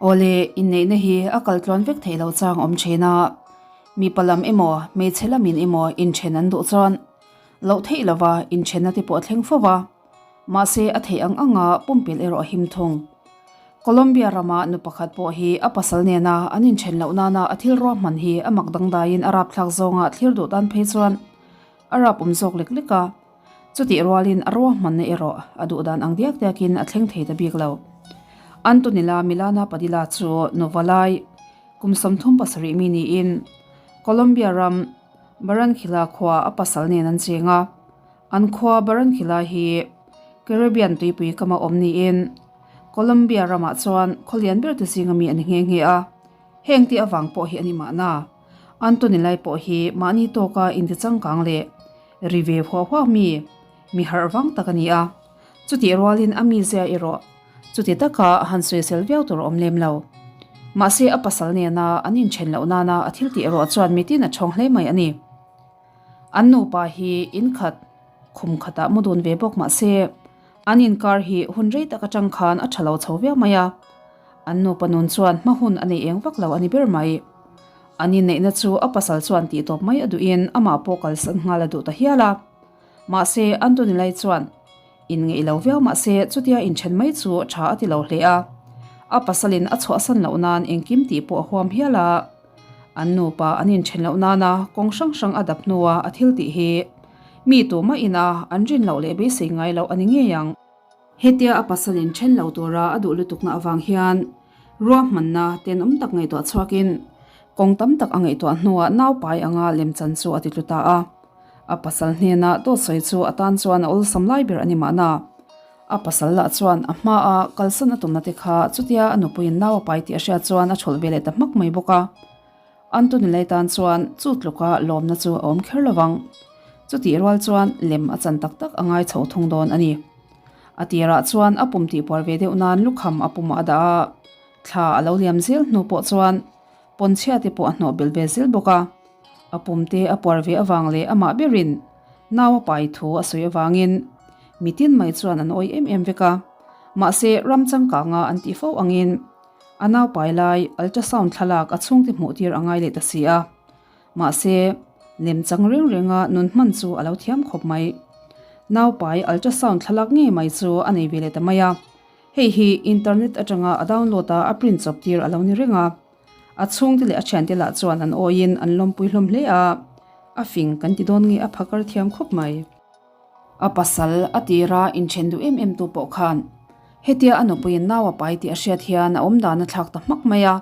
Awle, inneihna hi a kal tluan vek theih loh chang awm thin a, mipa lam emaw hmeichhe lamin emaw inthen an duh chuan loh theih lova inthenna te pawh a thleng fo va, mahse a theih ang anga pumpelh erawh a him thung. Colombia rama nu pakhat pawh hi a pasal nena an inthen loh nana a thil ruahman hi a mak dangdaiin a rapthlak zawnga thlir duh tan phei chuan a rap awm zawk lek lek a. Chutih rualin a ruahmanna erawh a duh dan ang diak diakin a thleng thei ta bik lo. Antonella Milana Padilla chu Nuvalai kum 37 mi niin Colombia ram Barranquilla khua a pasal nen an cheng a. An khua Barranquilla hi Caribbean tuipui kama awm niin Colombia ramah chuan khaw lian ber te zinga mi a ni nghe nghe a. Heng tih avang pawh hi a ni mahna. Antonellai pawh hi mahni tawka intichangkang leh Ri ve huah huah mi, mi harh vang tak a ni a. Chutih rualin a mizia erawh chuti taka a han sawisel viau tur a awm lem lo. Mahse a pasal nena an inthen loh nana a thil tih erawh chuan mitin a chhawng hle mai a ni. An nupa hi in khat khum khatah mu dun ve bawk mahse an inkar hi hun rei tak atang khan a tha lo chho viau mai a. An nupa nun chuan hma hun a nei eng vak lo a ni ber mai. An inneihna chu a pasal chuan tih tawp mai a duhin amah pawh kalsan nghal a duh ta hial a. Mahse, Anthony Lai chuan inngeih lo viau mahse chutia inthen mai chu tha a ti lo hle a. A pasalin a chhuahsan loh nan engkim tih pawh a huam hial a. An nupa an inthen loh nana kawng hrang hrang a dap hnua a thil tih hi mi tumah ina an rin loh leh beisei ngai loh a ni ngei ang. Hetia a pasal in then lo tura a duh lutukna avang hian ruahmanna tenawm tak ngaihtuah chhuakin kawng tam tak a ngaihtuah hnuah naupai anga lemchan chu a ti tlu ta a. A pasal hnena dawt sawi chu a tan chuan a awlsam lai ber a ni mahna. A pasal lah chuan a hmaa kalsan a tumna te kha chutia a nupuiin nau a pai tih a hriat chuan a chhawlh ve leh ta hmak mai bawk a. Antonilei tan chuan chu tluka lawmna chu a awm kher lovang. Chutih rual chuan lem a chan tak tak a ngai chho thung dawn a ni. A tirah chuan a pum tihpuar ve deuh nan lukham a pumah a dah a, thla a lo liam zel hnu pawh chuan pawnchhia te pawh a hnawh belh ve zel bawk a. A pum te a puar ve avang leh amah berin nau a pai thu a sawi avangin mitin mai chuan an awih em em vek a. Mahse ram changkanga an tih fo angin A naupai lai ultrasound thlalak a chhungte hmuh tir a ngai leh ta si a. Mahse, lemchang reng renga nun hman chu a lo thiam khawp mai. Naupai ultrasound thlalak ngei mai chu a nei ve leh ta mai a. Hei hi internet atanga a download a a print chawp tir a lo ni reng a. A chhungte leh a thiante lah chuan an awiin an lawmpui hlawm hle a. A fing kan ti dawn nge a phakar thiam khawp mai. A pasal a tira inthen duh em em tu pawh khan hetia a nupuiin nau a pai tih a hriat hian a awm dan a thlak ta hmak mai a.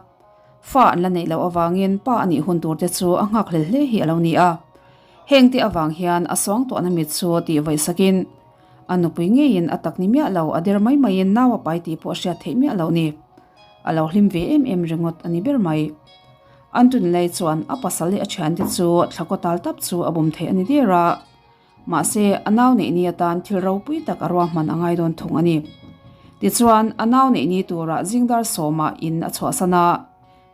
Fa an la neih loh avangin pa a nih hun tur te chu a nghak hlel hle hi a lo ni a. Heng te avang hian a suangtuahna mit chu tih vaih sakin a nupui ngeiin a tak ni miah lo a der mai maiin nau a pai tih pawh a hriat theih miah loh ni. A lo hlim ve em em ringawt a ni ber mai. Antonilei chuan a pasal leh a thiante chu thlakaw tal tap chu a bum theih a ni der a. Mahse, a nau neih ni atan thil ropui tak a ruahman a ngai dawn thung a ni. Tichuan, a nau neih ni turah zingdar sawmah in a chhuahsan a.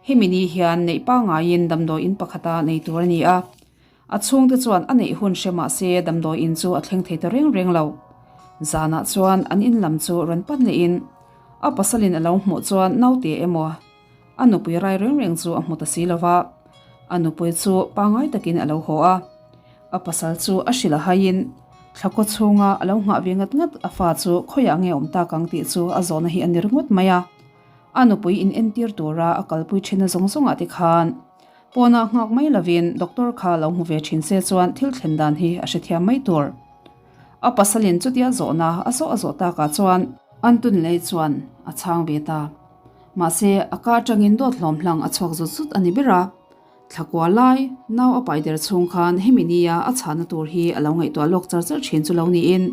Hemi ni hian neih pangaiin damdawi in pakhata nei tur a ni a. A chhungte chuan a neih hun hre mahse damdawi in chu a thleng thei ta reng reng lo. Zanah chuan an in lam chu rawn pan lehin a pasalin a lo hmuh chuan naute emaw a nupui rai reng reng chu a hmu ta si lova. A nupui chu pangai takin a lo haw a. A pasal chu a hrilh a haiin thlakaw chhunga a lo nghah ve ngat ngat a fa chu khawiah nge awm tak ang tih chu a zawhna hi a ni ringawt mai a. A nupui in entir tura a kalpui thin a zawng zawngah te khan pawnah nghak mai lovin doctor kha lo hmu ve thin se chuan thil thlen dan hi a hrethiam mai tur. A pasalin chutia zawhna a zawh a zawh takah chuan Antunlei chuan a chhang ve ta. Mahse a ka atangin dawt hlawm hlang a chhuak zut zut a ni ber a. Thlakua lai, nau a pai der chhung khan hemi nia a chhahna tur hi a lo ngaihtuah lawk char char thin chu lo niin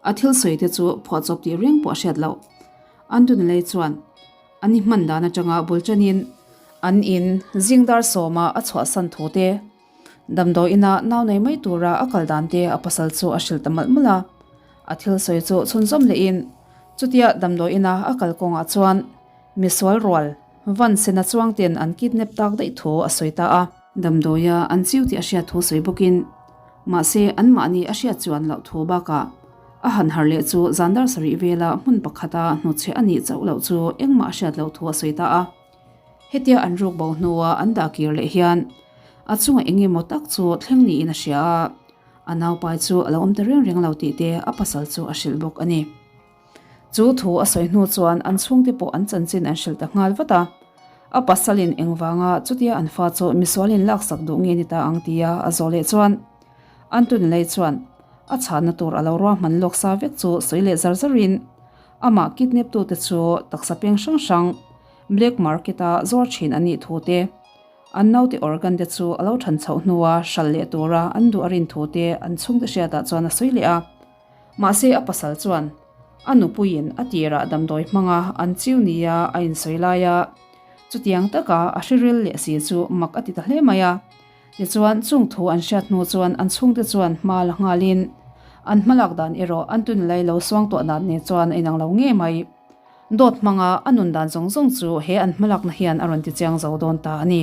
a thil sawi te chu phuahchawp tih reng pawh a hriat loh. Antonelei chuan an i hman dan atanga bul tanin an in zing dar sawma a chhuahsan thu te, damdawi ina nau nei mai tura a kal dan te a pasal chu a hrilh ta malh malh a. A thil sawi chu chhunzawm lehin chutia damdawi ina a kal kawngah chuan misual rual, Van sena chuang ten an kidnap tak daih thu a sawi ta a. Damdawia an chiu tih a hriat thu sawi bawkin, mahse anmahni a hriat chuan loh thu bakah A han harh leh chu zan dar sarih vela hmun pakhata hnutchhe a nih chauh loh chu engmah a hriat loh thu a sawi ta a. Hetia an ruk bo hnua an dah kir leh hian a chungah eng emaw tak chu thleng niin a hria a, a naupai chu a lo awm ta reng reng lo tih te a pasal chu a hrilh bawk a ni. Chu thu a sawi hnu chuan an chhungte pawh an chanchin an hrilh ta nghal vat a. A pasalin engvanga chutia an fa chu misualin laksak duh nge ni ta ang tia a zawh leh chuan Antonelei chuan a chhanna tur a lo ruahman lawk sa vek chu sawi leh zar zarin amah kidnap tute chu taksa peng hrang hrang black market a zuar thin an nih thu te, an naute organ te chu a lo than chhoh hnua hral leh tura an duh a rin thu te an chhungte hriatah chuan a sawi leh a. Mahse a pasal chuan a nupuiin a tirah damdawi hmanga an chiu nia a insawi lai a, chutiang taka a hriril leh si chu mak a ti ta hle mai a. Tichuan chung thu an hriat hnu chuan an chhungte chuan hma la nghalin an hmalak dan erawh an tunlai lo suang tawh dan nen chuan a inang lo ngei mai. Dawt hmanga a nun dan zawng zawng chu he an hmalakna hian a rawn tichiang zo dawn ta a ni.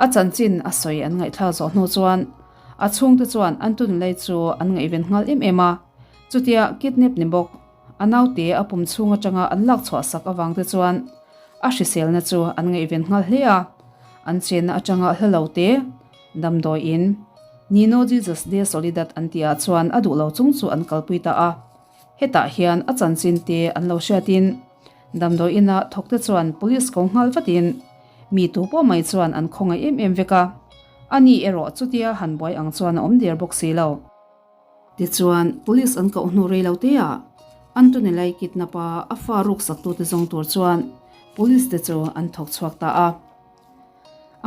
A chanchin a sawi an ngaihthlak zawh hnu chuan A chhungte chuan an tunlai chu an ngaihven nghal em em a, chutia kidnap ni bawk a naute a pum chhung atanga an lak chhuah sak avang te chuan a hriselna chu an ngaihven nghal hle a, an chenna atanga hla lo te damdawiin Nino Jesus de Solidad an tih ah chuan a duh lo chung chu an kalpui ta a, hetah hian a chanchin te an lo hriatin damdawiin ah thawk te chuan police ko nghal vatin mi tu pawh mai chuan an khawngaih em em vek a. A ni erawh chutia han buai ang chuan a awm der bawk si lo. Tichuan, Police an koh hnu rei lo te ah Anthony Lai kidnap a a fa ruk sak tute zawng tur chuan Police te chu an thawk chhuak ta a.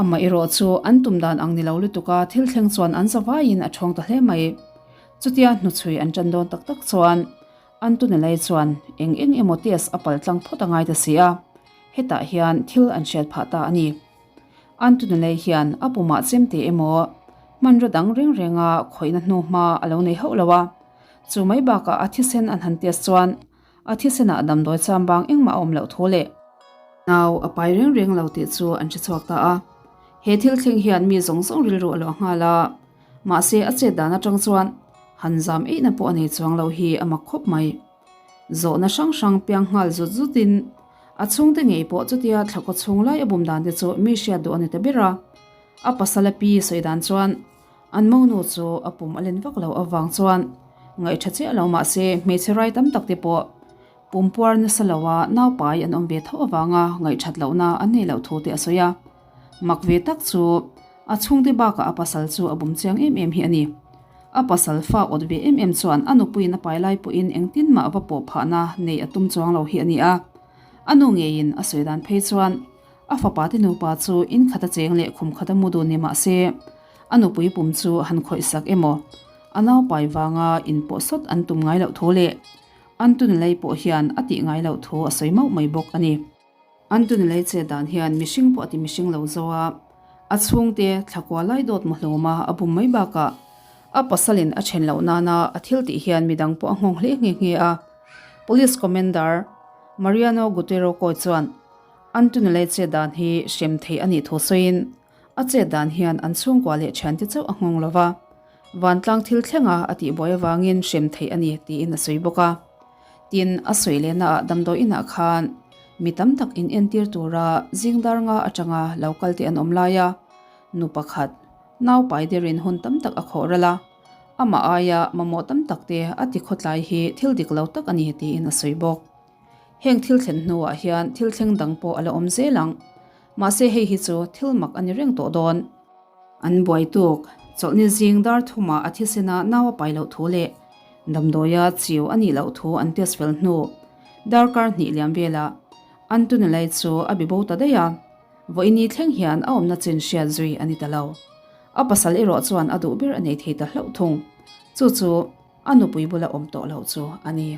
Amah erawh chu an tum dan ang ni lo lutuk a thil thleng chuan an zavaiin a thawng ta hle mai. Chutia hnuchhui an tan dawn tak tak chuan Anthony Lai chuan eng eng emaw test a pal tlang phawt a ngai ta si a, hetah hian thil an hriat phah ta a ni. Antonelei hian a pumah chemte emaw hmanraw dang reng renga khawihna hnu hma a lo nei hauh lo a, chu mai bakah a thisen an han test chuan a thisenah damdawi chambang engmah a awm loh thu leh nau a pai reng reng lo tih chu an hre chhuak ta a. He thil thleng hian mi zawng zawng rilru a luah nghal a, mahse a chet dan atang chuan han zam eihna pawh a nei chuang lo hi a mak khawp mai. Zawhna hrang hrang piang nghal zut zutin A chhungte ngei pawh chutia thlakaw chhung lai a bum dan te chu mi hriat duh a ni ta ber a. A pasal a pi sawi dan chuan an monu chu a pum a len vak lo avang chuan ngaihṭha chiah lo mah se hmeichhe rai tam tak te pawh pum puar nasa lo a naupai an awm ve tho avanga ngaihṭhat lohna an nei loh thu te a sawi a. Mak ve tak chu a chhungte bakah a pasal chu a bum chiang em em hi a ni. A pasal fa awt ve em em chuan a nupuiin a pai lai pawhin engtin mah va pawh phahna neih a tum chuang lo hi a ni a. A nu ngeiin a sawi dan phei chuan a fapa te nupa chu in khat a cheng leh khum khat a mu dun ni mah se a nupui pum chu han khawih sak emaw a naupai vanga in pawh sawt an tum ngai loh thu leh an tunlai pawh hian a tih ngai loh thu a sawi mauh mai bawk a ni. An tunlai chet dan hian mihring pawh a ti mihring lo zo a, a chhungte thlakua lai dawt maw hlawma a bum mai bakah a pasalin a then loh nana a thil tih hian midang pawh a nghawng hle nghe nghe a. Police Commander Mariano Gutero Coy chuan an tunlai chet dan hi hrem theih a nih thu sawiin a chet dan hian an chhungkua leh thiante chauh a nghawng lo va, vantlang thil thlenga a tihbuai avangin hrem theih a ni tiin a sawi bawk a. Tin, a sawi lehnaah damdawi inah khan mi tam tak in entir tura zing dar nga atanga lo kal te an awm lai a, nu pakhat naupai derin hun tam tak a khawh ral a, amah aia mamawh tam tak te a ti khawtlai hi thil dik lo tak a ni tiin a sawi bawk. Heng thil thlen hnuah hian thil thleng dang pawh a la awm zel ang. Mahse hei hi chu thil mak a ni reng tawh dawn. An buai tuk, chawlhni zing dar thumah a thisena nau a pai loh thu leh damdawia chiu a nih loh thu an test fel hnu darkar hnih liam velah Antonelai chu a bi bo ta daih a, vawiini thleng hian a awmna chin hriat zui a ni ta lo. A pasal erawh chuan a duh ber a nei thei ta hlauh thung, chu chu a nupui bula awm tawh loh chu a ni.